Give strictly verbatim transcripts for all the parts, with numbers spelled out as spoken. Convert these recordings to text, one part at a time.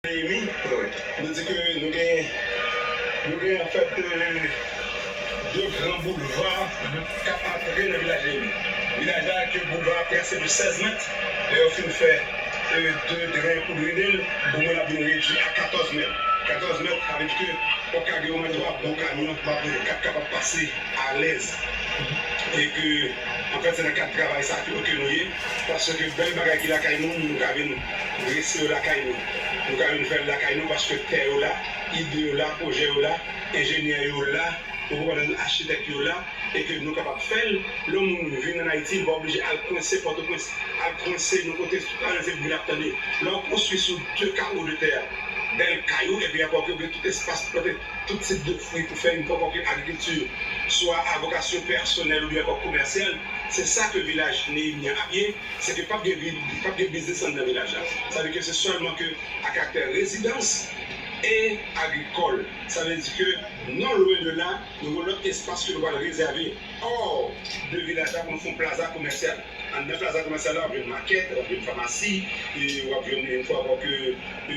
Neyemi, nou di ke nou gen, nou gen anfèt de, de gran boulva k ap antre nan vilaj Neyemi. Vilaj la ke boulva a prèske de sèz mèt, lè yo fin fè de dren pou drene l, boulva la vin redui a katòz mèt. Katòz mèt, sa vle di ke ou ka gen omwen twa bon kamyon k ap, k ap kapab pase alèz. E ke, anfèt, se nan kad travay sa ke, ke nou ye, paske bèl bagay ki lakay nou, nou ka vin drese yo lakay nou. Nou ka vin fè l lakay nou paske tè yo la, ide yo la, pwojè yo la, enjenyè yo la, ou konprann, achitèk yo la, e ke nou kapab fè l. Lè yon moun vin ann Ayiti, li pa oblije al kwense Pòtoprens, al kwense yon kote, tout la se bri l ap tande. Lè w konstwi sou de kawo de tè, bèl kay ou, epi ankò ke w gen tout espas pou plante tout tip de fwi pou fè yon pòpòp agrikilti, swa a vokasyon pèsonèl oubyen ankò komèsyal, se sa ke vilaj Neyemi an ap ye, se ke p ap gen vi-, p ap gen biznis anndan vilaj la. Sa vle di ke se sèlman ke a karaktè rezidans e agrikòl. Sa vle di ke non lwen de la, nou gen lòt espas ke nou pral rezève hors de vilaj la pou nou fè yon plaza komèsyal. Anndan plaza komèsyal la, w ap jwenn makèt, w ap jwenn famasi, e w ap jwenn yon fwa ankò ke, e,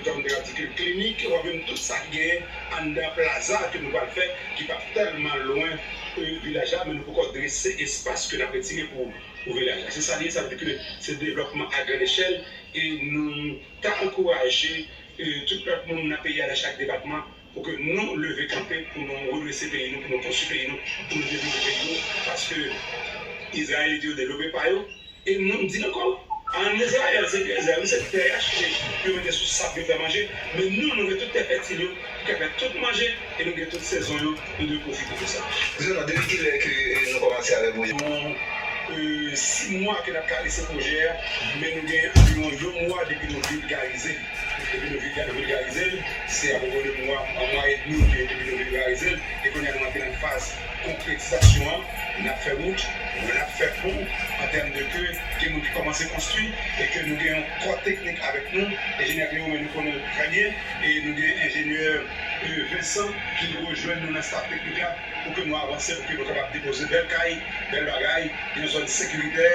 kòm te ap di ke klinik, w ap jwenn tout sa ki genyen anndan plaza ke nou pral fè, ki p ap tèlman lwen, e, vilaj la, men nou poko drese espas ke n ap retire pou, pou vilaj la. Se sa li ye, sa vle di ke se devlòpman a grann echèl, e nou ta ankouraje, e, tout lòt moun nan peyi a, nan chak depatman, pou ke nou leve kanpe, pou nou redrese peyi nou, pou nou konstwi peyi nou, pou nou devlope peyi nou, paske Izrayèl di yo devlope pa yo, e nou di ankò, an Izrayèl, se ke Izrayèl, se tè y achte, yo mete sou sab, yo fè manje, men nou, nou gen tout tè fètil yo, ki ka fè tout manje, e nou gen tout sezon yo, nou dwe pwofite de sa. Dizon non, depi kilè ke, e, nou kòmanse avèk pwojè? Bon, e, sis mwa ke n ap karese pwojè a, men nou gen anviwon yon mwa depi nou vilgarize. Depi nou vilga-, vilgarize l, se apepre de mwa, yon mwa edmi ke depi nou vilgarize l, e kounye a nou antre nan faz konkretizasyon an, n ap fè wout, n ap fè pon, an tèm de ke gen moun ki kòmanse konstwi, e ke nou gen yon kò teknik avèk nou, enjenyè Cléo, men nou konnen l trè byen, e nou gen enjenyè, e, Vincent ki rejwenn nou nan staff teknik la, pou ke nou avanse, pou ke nou kapab depoze bèl kay, bèl bagay, yon zòn sekiritè,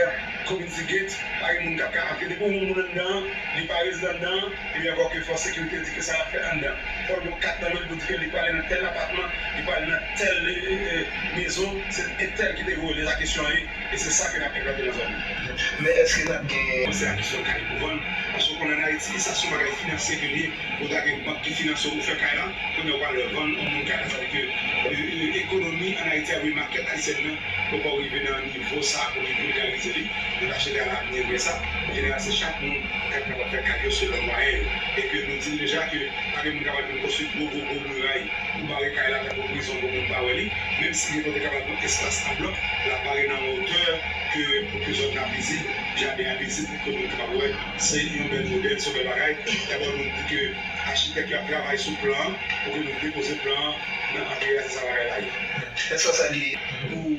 community gate, pa gen moun k ap ka antre. Depi w wè yon moun anndan an, li pa rezidan anndan an, ebyen ankò ke fòs sekirite di ke sa l ap fè anndan. Fò l gen yon kat nan men l pou di ke li prale nan tèl apatman, li prale nan tèl, e, e, e, mezon, se entèl ki te voye l, se sa kesyon an ye, e se sa ke n ap enplante nan zòn nan. Men èske n ap gen... Se a kesyon kay pou vann, paske w konnen ann Ayiti, sa se yon bagay finansye ke l ye. Ou ta gen bank ki finanse w pou fè kay la, kounye a w pral vann yon moun kay la, sa vle di ke, e, e, ekonomi ann Ayiti a, oubyen makèt ayisyèn nan, poko rive nan nivo sa a pou li vilgarize li. Nou ta swete a lavni gen sa. An jeneral, se chak moun k ap kapab fè kay yo selon mwayen yo. E ke nou di l deja ke pa gen moun k ap al vin konstwi gwo, gwo, gwo miray pou bare kay la, tankou prizon pou moun pa wè li. Menm si gen kote k ap al pran espas an blòk, l ap bare nan wotè ke, pou ke zòn nan vizib, jaden an vizib, pou ke moun kapab wè. Se yon bèl modèl, se yon bèl bagay. Dabò, nou di ke achitèk yo ap travay sou plan an, pou ke nou depoze plan an nan antre a, se sa bagay la ye. Èske sa li pou,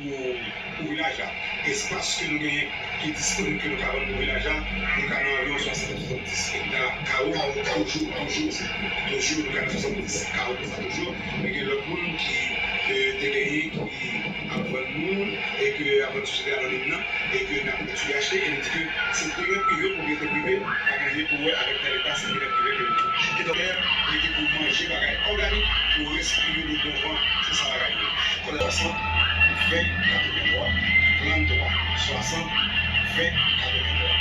pou vilaj la? Espas ke nou genyen ki disponib ke nou ka vann pou vilaj la, nou ka nan anviwon swasanndiz, swasanndis ekta kawo, toujou, toujou, toujou, nou ka nan swasanndiz kawo konsa toujou. Men gen lòt moun ki, e, te genyen ki ap vann nou, e ke ap vann sosyete anonim nan, e ke n ap kontinye achte, e nou di ke se teren prive, pwopriyete prive, pa gen anyen pou wè avèk tè Leta, se teren prive ke nou. Kidonk, e ki pou manje bagay òganik, pou respire le bon van, se sa bagay yo. Konnen swasant ven katrevenntwa, tranntwa swasant ven katrevenntwa.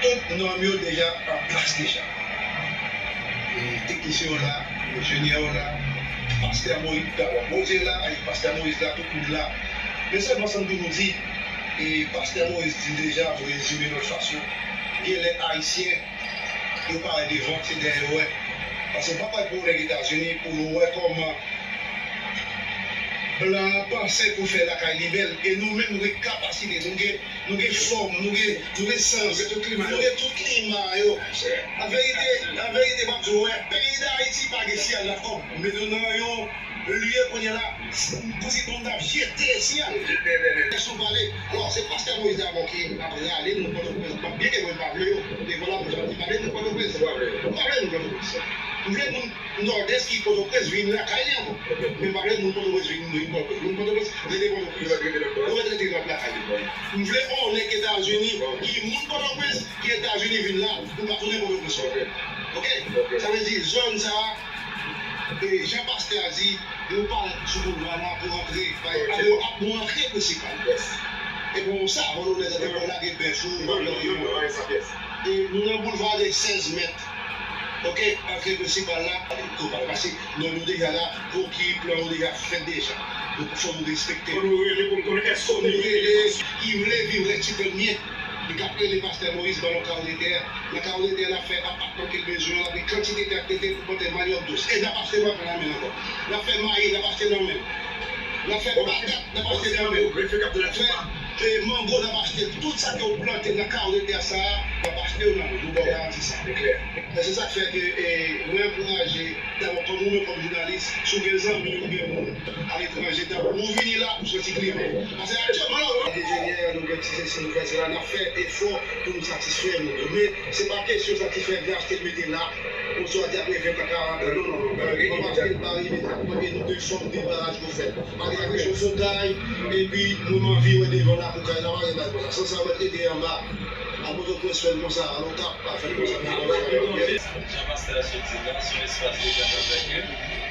Tout nòm yo deja an plas deja. E teknisyen yo la, enjenyè yo la, pastè Moyiz, dabò, Bondye la, e pastè Moyiz la, tout moun la. Men sèlman sa m pou nou di, e pastè Moyiz di l deja, pou rezime lòt fason, gen lè Ayisyen, yo pa wè devan, se dèyè yo wè. Paske w pa pral pou yon nèg Etazini pou l wè kòman blan an panse pou fè lakay li bèl. E nou menm, nou gen kapasite, nou gen, nou gen fòm, nou gen, nou gen sans, nou gen tout klima yo, nou gen tout klima yo. An verite, an verite, m ap di w, wè, peyi Dayiti pa gen syèl nan kòb. Mete w nan yon lye kounye a la, kousi tonm t ap jete syèl. Lèsou pale. Alò, se pastè Moyiz dabò ki ap rale nou Pòtoprens. M ap byen ke mwen pa vle yo. Devan la, mwen pa vle nou Pòtoprens. M pa vle nou Pòtoprens. M vle moun Nòdès ki Pòtoprens vin lakay li ankò. Men m pa vle moun Pòtoprens vin, vin Pòtoprens. Moun Pòtoprens rete Pòtoprens. Yo mèt rete lòt lakay yo. M vle onè k Etazini, ki moun Pòtoprens, ki Etazini vin la, nou pa tounen Pòtoprens ankò. Oke? Sa vle di, zòn sa a, e jan pastè a di, nou parèt sou boulva la pou rantre, ap nou antre prensipal. E pou sa, Volonè te lage bèf ou, e nou nan boulva de sèz mèt. Oke, antre prensipal la, nou pa pase, non, nou deja la, gwo ki plan yo deja fèt deja. Donk, fò nou respekte. Fò nou rele pou n konnen èske nou rele, ki vle viv rèt ti pèl mye, li k ap rele pastè Moyiz ban l yon kawo de tè. Nan kawo de tè, l ap fè apatman ke l bezwen, l ap gen kantite tè ak tete pou plante manyòk dous. E n ap achte nan men l ankò. N ap fè mayi, n ap achte nan men l. N ap fè patat, n ap achte nan men l. Fè, e, mango, n ap achte. Tout sa ke w plante nan kawo de tè sa a, n ap achte yo nan men l. Nou ba w garanti sa. E se sa k fè ke, e, mwen ankouraje, dabò, kòm ou menm kòm jounalis, si w gen zanmi oubyen moun aletranje, tanpri, ou vini la pou w santi klima. Paske aktyèlman la, nou gen enjenyè, nou gen ti sesi, nou fè sela, n ap fè efò pou nou satisfè moun yo. Men, se pa kesyon satisfè, vle achte l mete la, oswa di apre ven tan, karant tan, non, non, non. Nou pa achte l, pa rive, e nou gen fòm de baraj pou fè. Pa gen kesyon sou kay, epi mwen m anvi wè devan lakou kay la, pa gen bagay konsa. San sa, w mèt rete anba. Al Pòtoprens fè l konsa, al Okap, al fè l konsa. Jan pastè a sot di la, se yon espas de vant avèk yo.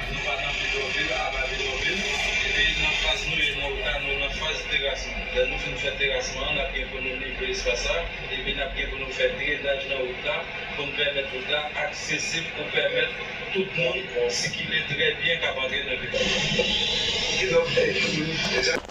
Nou pa nan bidonvil, aba bidonvil. Epi nan faz nou ye nan Okap, nou nan faz terasman. Lè nou fin fè terasman an, n ap gen pou nou livre espas sa, epi n ap gen pou nou fè drenaj nan wout la, pou n pèmèt wout la aksesib, pou pèmèt tout moun sikile trè byen, k ap antre nan vil la.